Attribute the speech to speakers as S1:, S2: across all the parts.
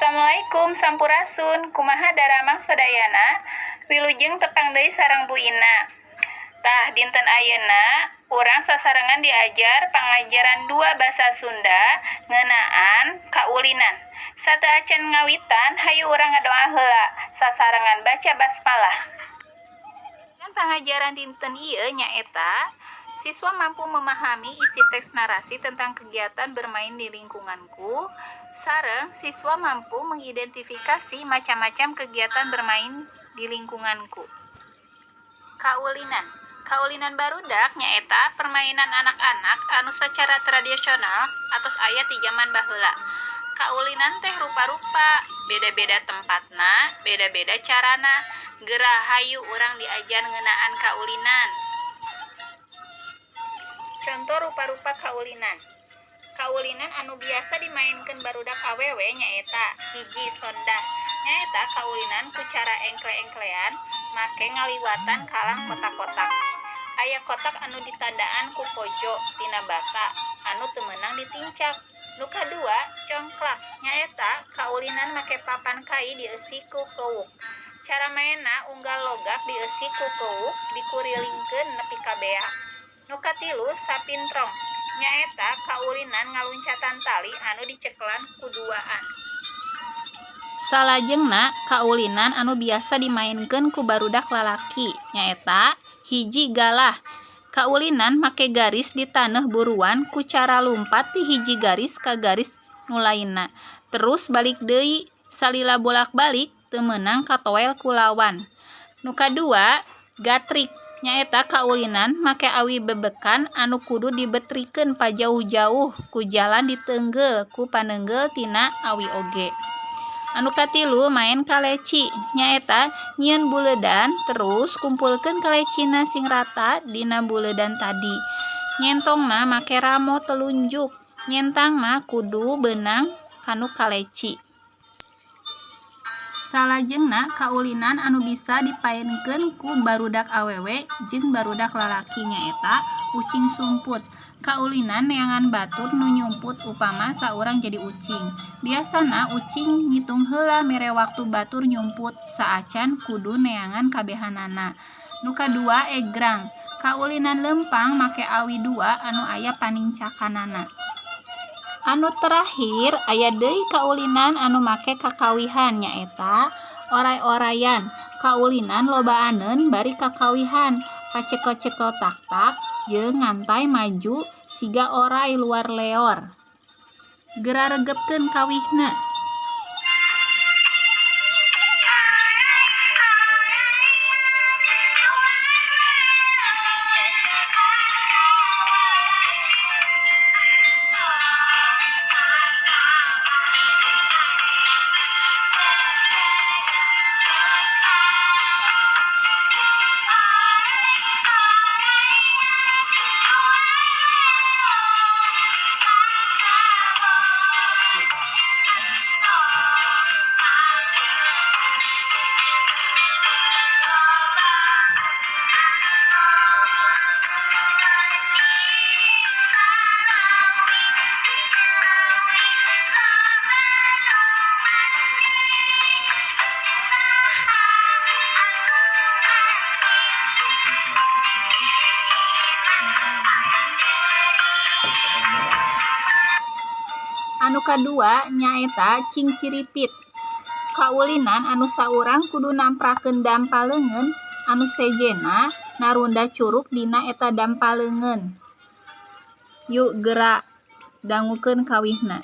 S1: Assalamualaikum, sampurasun, kumaha daramang sadayana? Wilujeng tepang deui sareng Bu Ina. Tah, dinten ayeuna urang sasarengan diajar pangajaran 2 basa Sunda ngeunaan kaulinan. Sateuacan ngawitan, hayu urang ngadoa heula sasarengan baca basmalah. Dan pangajaran dinten ieu nyaeta siswa mampu memahami isi teks narasi tentang kegiatan bermain di lingkunganku, sareng siswa mampu mengidentifikasi macam-macam kegiatan bermain di lingkunganku. Kaulinan. Kaulinan, barudak, nyaeta permainan anak-anak anu secara tradisional atos aya ti zaman baheula. Kaulinan teh rupa-rupa, beda-beda tempatna, beda-beda carana. Geura, hayu urang diajar ngeunaan kaulinan. Contoh rupa-rupa kaulinan. Kaulinan anu biasa dimainkeun barudak awewe nyaeta 1, sondah, nyaeta kaulinan ku cara engkle-engklean make ngaliwatan kalang kotak-kotak. Aya kotak anu ditandaan ku kojo tina bata, anu teu meunang ditincak. Nu kadua, congklak, nyaeta kaulinan make papan kai dieusi ku kewuk. Cara maenna unggal logak dieusi ku kewuk, dikurilingkeun nepi ka beak. Nu katilu, sapintrong, nyaeta kaulinan ngaluncatan tali anu dicekelan ku duaan. Salajengna, kaulinan anu biasa dimaenkeun ku barudak lalaki nyaeta 1, galah, kaulinan make garis di taneuh buruan ku cara lumpat ti hiji garis ka garis nu lainna terus balik deui, salila bolak-balik teu meunang katoel ku lawan. Nu kadua, gatrik, nyaeta kaulinan make awi bebekan anu kudu dibetrikeun pajauh-jauh ku jalan diteunggeul ku paneunggeul tina awi oge. Anu katilu, maen kaleci, nyaeta nyieun buleudan terus kumpulkeun kalecina sing rata dina buleudan tadi. Nyentongna make ramo telunjuk, nyentangna kudu beunang kanu kaleci. Salajengna, kaulinan anu bisa dipaenkeun ku barudak awewe jeung barudak lalaki nyaeta ucing sumput, kaulinan neangan batur nu nyumput upama saurang jadi ucing. Biasana ucing ngitung heula mere waktu batur nyumput saacan kudu neangan kabehanana. Nu kadua, egrang, kaulinan leumpang make awi dua anu aya panincakanana. Anu terakhir, aya deui kaulinan anu make kakawihan, nyaeta oray-orayan, kaulinan lobaaneun bari kakawihan, pacekel-cekel taktak jeung ngantay maju siga oray luar leor. Geura regepkeun kawihna. Anu kadua nyaeta cingciripit, kaulinan anu saurang kudu namprakeun dampa leungeun anu sejenna narunda curuk dina eta dampa leungeun. Yu, geura dangukeun kawihna.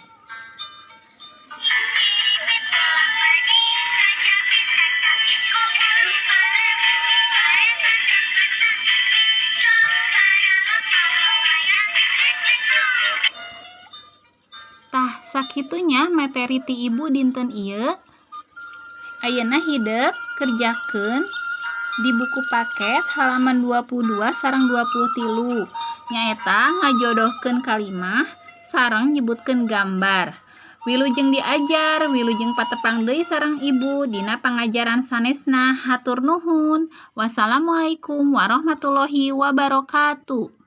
S1: Tah, sakitu nya materi ti ibu dinten ieu. Ayeuna hidep kerjakeun di buku paket halaman 22 sareng 23, nyaeta ngajodohkeun kalimah sareng nyebutkeun gambar. Wilujeng diajar, wilujeng patepang deui sareng ibu dina pangajaran sanesna. Hatur nuhun. Wassalamualaikum warahmatullahi wabarakatuh.